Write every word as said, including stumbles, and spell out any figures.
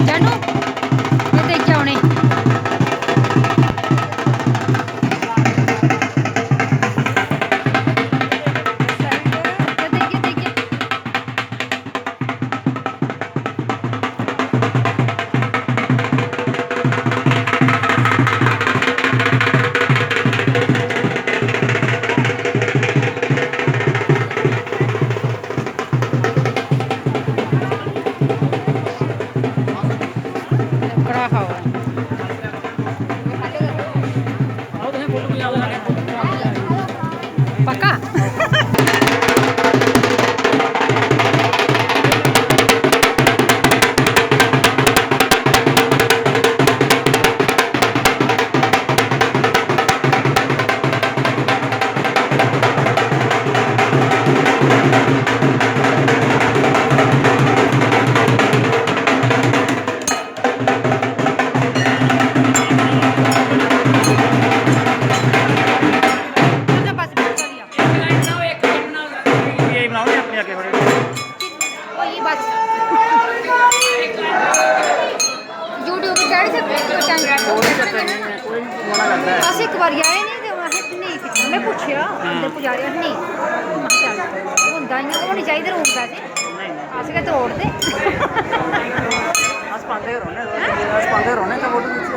जानू, ये देई जा उ'नें। ये देइयै, देइयै। कड़ा खाओ। पक्का? ये बनाओ ना अपने आगे थोड़े। होई बस। YouTube पर चाढ़ी सकदे ओ, कोई tension कोई चक्कर नहीं है, कोई मना करता है। अस इक बारी आए नी ते असें नेईं कीता। में पुच्छेआ अंदर पुजारी ने, नेईं। में आखेआ, चल, होंदा इ'यां, होने चाहिदे रूल वैसे। नहीं, नहीं। अस गै त्रोड़दे। अस पांदे गै रौह्ने, अस पांदे गै रौह्ने ते फोटो खिच्चियै।